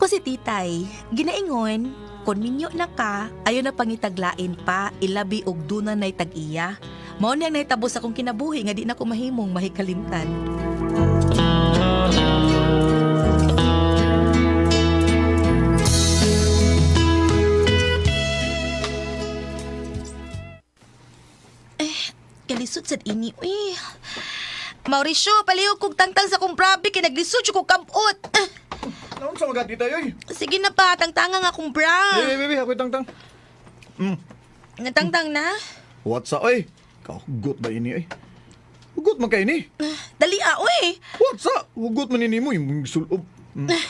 Gwapo si titay. Ginaingon, kon minyo na ka, ayo na pangitaglain pa, ilabi og duna nay tag-iya. Mao niyang nahitabo sa akong kinabuhi nga di na ko mahimong mahikalimtan. Kalisod sad ini, uy. Mauricio, palihog kog tangtang sa akong brabe kay naglisod jud kog kamot. Naon sa mga tita yoy? Sige na pa, tangtanga nga akong bra. Baby, baby, ako'y tangtang. Natangtang na? What's up, oy? Kahugot ba ini, oy? Hugot man kay ini. Dali ah, uy. What's up? Hugot man ini mo, yung sulob.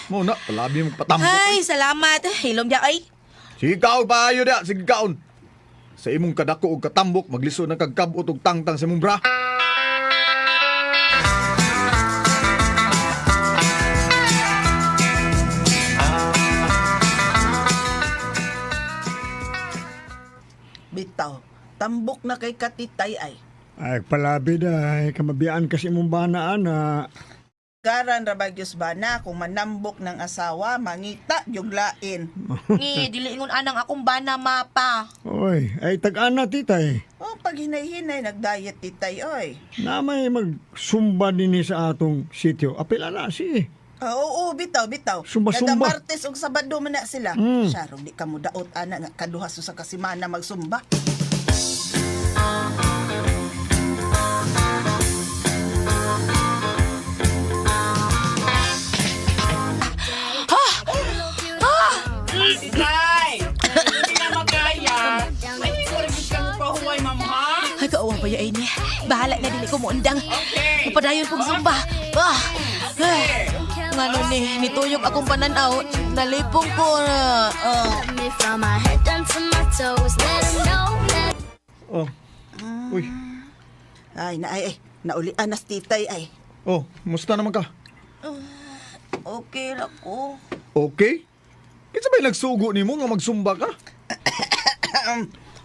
Mo na, palabi mo patambok. Ay, salamat. Hilom dia ay. Sige kaon paayo da, sige kaon. Sa imong kadako og katambok, maglisod na kag kabot og tangtang sa imong bra. Bitaw, tambok na kay katitay ay. Ay, palabi na. Ay, kamabiyaan kasi imong bana, ana. Garan rabagyos ba na kung manambok ng asawa, mangita yung lain. Ngi, dili ingon anang akong bana mapa. Oy, ay tag-ana, titay. Oh, pag hinay-hinay, nag-diet titay, oy. Na may magsumba din sa atong sityo. Apila na, sige. Ah, oo, bitaw, bitaw. Sumba-sumba. Kada Martes ug Sabado man na sila. Siyarong di ka mo daot, ana, nga kaduha sa kasimana magsumba. Titay! Hindi na magkaya. Ay, hindi ko rin pahuway, ma'am, ha? Ay, kaawa pa ya ini. Bahala na dili ko moundang. Okay. Mapadayon kong zumba. Ah. Ah. Ngano ni, nituyok akong pananaw. Nalipong ko na. Ah. Me from my head down to my toes. Let 'em know. Let Oh. Uy. Ay, na, ay, ay, naulian na si titay, ay. Oh, musta naman ka? Okay ra ko. Okay? Kinsa may nagsugo nimo nga magsumba ka?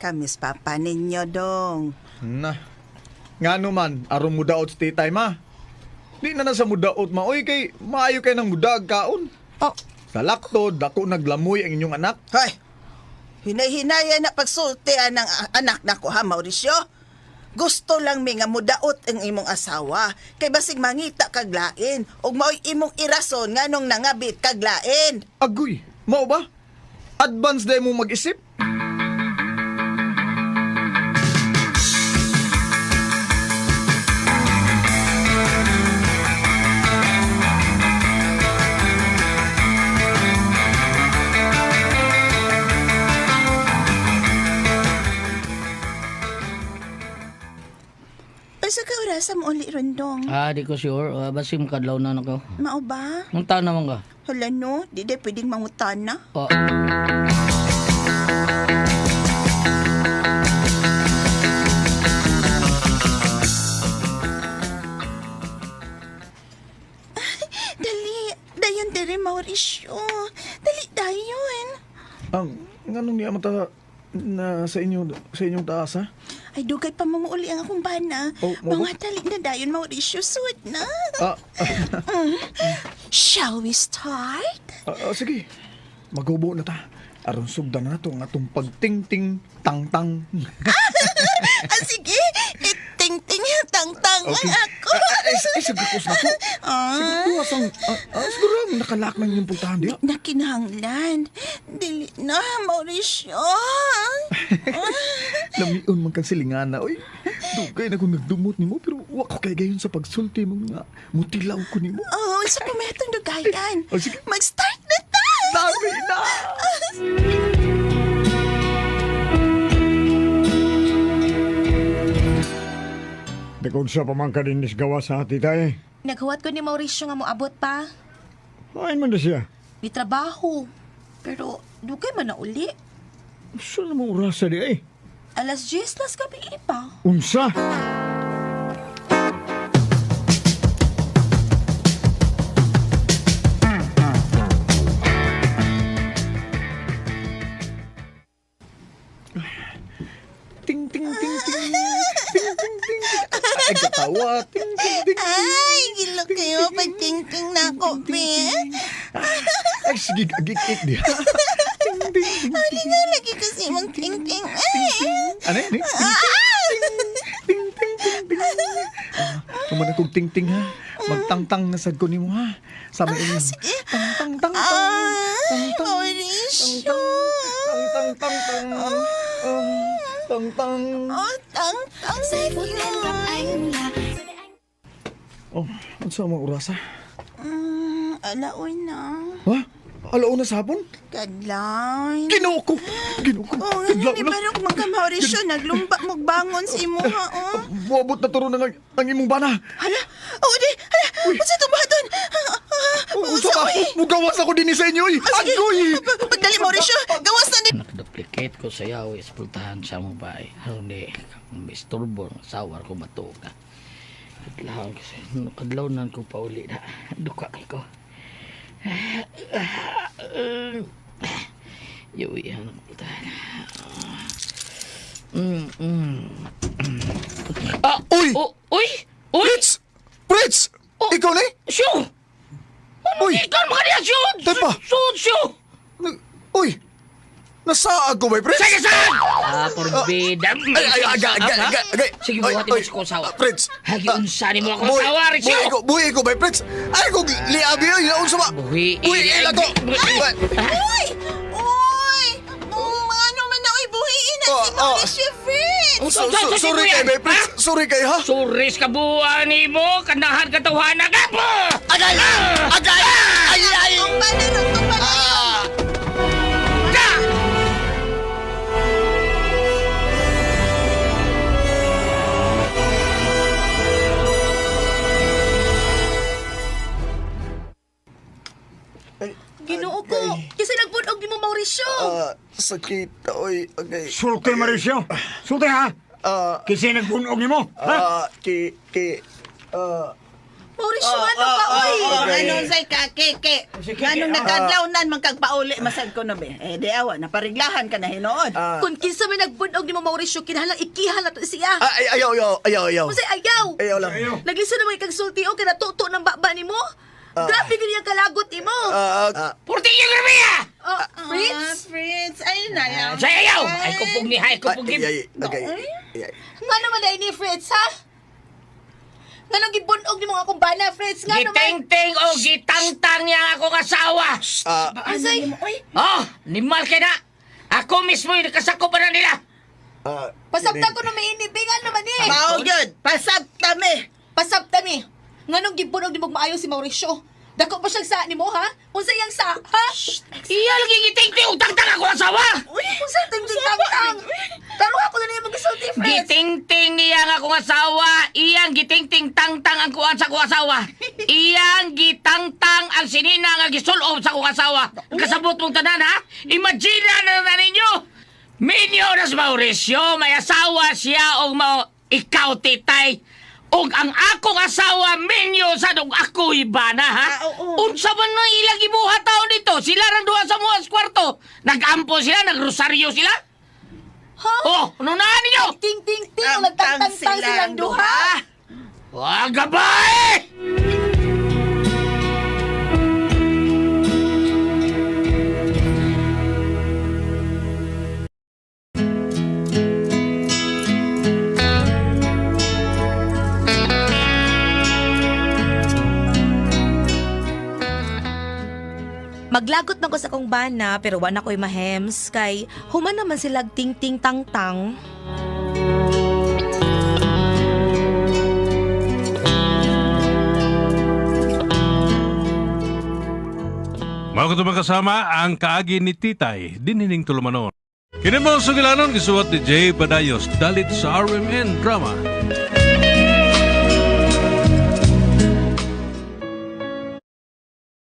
Kamis papa ninyo, dong. Na. Ngano man, aron mo daot sa titay ma. Di na na sa mudaot ma. Oy, kay maayo kay nang mudag kaon. Oh, Sa lakto, dako naglamoy ang inyong anak. Hoy, hinay-hinaya na pagsulti ang anak nako ha, Mauricio. Gusto lang mi nga mudaot ang imong asawa kay basig mangita kag lain ug maoy imong irason nganong nangabit kag lain. Agoy, mao ba? Advance day mo mag-isip? Unsa ka orasa mo uli rondong? Ah, di ko sure. Basi makadlaw na nako. Mao ba? Munta naman ka. Hala no, di day pwedeng mangutana. Oh. Dali, dayon diri Mauricio. Dali dayon. Ang nganong niya mata na sa inyo sa inyong taas ha? Ay dugay pa mo uli ang akong bana. Oh, mao ba? Mga dali na dayon Mauricio, sud na. Ah, Shall we start? sige. Magubo na ta. Aron sugdan na nato ang atong pagtingting tangtang. Ah, sige. Iting-ting, tang-tang Okay. ang ako. Ay, ay, siguro na ko. Siguro asang siguro ang nakalak ng inyong pultahan diya. Nakinahanglan. Dili na, Mauricio. Lamion man kang silingana, oy. Dugay na kung nagdumot nimo pero wa ko kay gayon sa pagsulti mo nga mutilaw ko nimo. Oh, sa pumetong dugayan. Oh, sige. Mag-start na ta. Dami na. Dakon sa pamangka din gawa sa titay. Naghuwat ko ni Mauricio nga moabot pa. Ay, man na siya. Ni trabaho. Pero dugay man na uli. Saan namang orasa di ay? Alas 10 nas gabi pa. Unsa? Ting ting ting ting. Ting ting ting. Ay, katawa. Ting ting ting. Ay, gilo kayo. Pagting-ting na ako, be. Ay, sige, agik-ik di. Ting, ting, ting. Nga lagi kasi mong ting-ting. Ay! Ano yun? Eh? Ting, ting, ting, ting, ting. Ah, Tuman akong ting, ting, ha? Magtangtang na sad ko nimo, ha? Sama inyo. Sige. Tang, tang, tang, tang. Ay, Tang, tang. Mauricio. Tang, tang, tang, tang. Ah, tang, tang. Oh, tang-tang. Oh, unsa mga orasa? Alaon na. Ha? Alauna sa hapon? Kadlaw. Ginoo ko! Ginoo ko! Oh, Kadlaw nga ni na. Barok mga Mauricio, naglumba magbangon sa imuha, oh. Buabot na turo na ang imong bana. Hala, oh, di, hala, unsa itong buhaton? Unsa ba? Mugawas ako dinhi sa inyo, eh. Ah, sige. Agoy! Pagdali, Mauricio, gawas na ni... Nakaduplicate ko sa yaw, ispultahan sa mo ba eh. Aron di, isturbo, sawar ko matuog na. Kadlaw kasi, kadlaw na ko pauli na. Duka kay ko. Yawi, ano ko pultahan. Ah, Uy! Oh, uy! Uy! Fritz! Fritz! Oh. Ikaw na eh? Siyo! Ano Uy! ikaw mga niya, siyo? Tepa! Siyo, siyo! Uy! Nasaag ko ba, Fritz? Sige, saan? Ah, forbidden. Ay, ay, agay, agay, agay, agay. Sige, Ay, buhatin mo ay, sa kusawa. ah, Fritz. Hagi, Ah, unsa ni mo ako buhi- asawa, Ricio? Buhi ko, buhi ko ba, Fritz? Ay, kung liabi yun, unsa ba? Buhi, Buhi, ay, ko. buhi. Ay, Uy! Uy! Mga ano man na, uy, buhiin na si Oh, oh. Mauricio Fritz! Sorry kay, ba, Fritz? Sorry kay, ha? Suris ka buwan ni mo, kanahan katawanan ka po! Agay! Agay! Ay, ay! Tumba na ron, tumba na yun. Ah! Ka! Ginoo ko. Kasi nagbunog ni mo Mauricio. Ah, sakit, oy, agay. Sulti, Mauricio. Sulti, ha? Ah, Kasi nagbunog nimo, ha? ah, ki, ki, ah, Mauricio, ano ba, oy? Oh, Okay. ano say ka, keke? Anong nagkadlawnan man kag pauli masad ko no be? Eh di awa, napariglahan ka na hinuon. ah, Kung kinsa may nagbunog ni mo Mauricio, kinahanglan ikihan na to siya. ah, ay, ayaw, ayaw, ayaw, ayaw. Unsay ayaw? Ayaw lang. Ayaw. Naglisod naman ikag sulti o kinatuto ng baba nimo. Grabe gid ang kalagot nimo. Ah, ah, Purti yung grabe ah! Oh, Ah, Fritz, Fritz, ay na. Sa ayaw! Ay kupog ni, ay kupog ay, ni. ay, agay, ay, ay. nga naman ay ni Fritz, ha? Nganong gibunog nimo nga akong bana, Fritz? Nga naman. Gitingting o gitangtang niya ang akong asawa! Ah, Unsay? Oh, nimal kay na! Ako mismo yung nakasako pa na nila! ah, Pasabta ko na may inibingan naman eh. Mao gyud, pasabta mi. Pasabta mi. Nganong gibunog nimo maayo si Mauricio? Dako pa siyang sa nimo, ha? Unsa iyang sa, ha? Iya lagi gitingting o tangtang akong asawa! Unsa ting ting tang tang? Pero ako na nimo gisulti, Fritz. Gitingting niya ang akong asawa, iyang gitingting tangtang ang kuan sa akong asawa. Iyang gitangtang ang sinina nga gisulob sa akong asawa. Kasabot mong tanan ha? Imagine na na ninyo. Minyo na si Mauricio, may asawa siya og mao ikaw titay. Og ang akong asawa minyo sa dog ako iba na ha. Ah, oo. Unsa man nang ilang ibuhat taon dito? Sila rang duha sa muas kwarto. Nagampo sila, nagrosaryo sila. Ha? Oh, ano na ninyo? Ting ting ting, nagtangtang silang duha. Wag gabay! Maglagot man ko sa akong bana pero wa na ko'y mahems kay human naman sila ting ting tang tang. Mao kato kasama ang kaagi ni Titay, dinining tulumanon. Kini mo sugilanon gisuwat ni Jay Badayos dalit sa RMN Drama.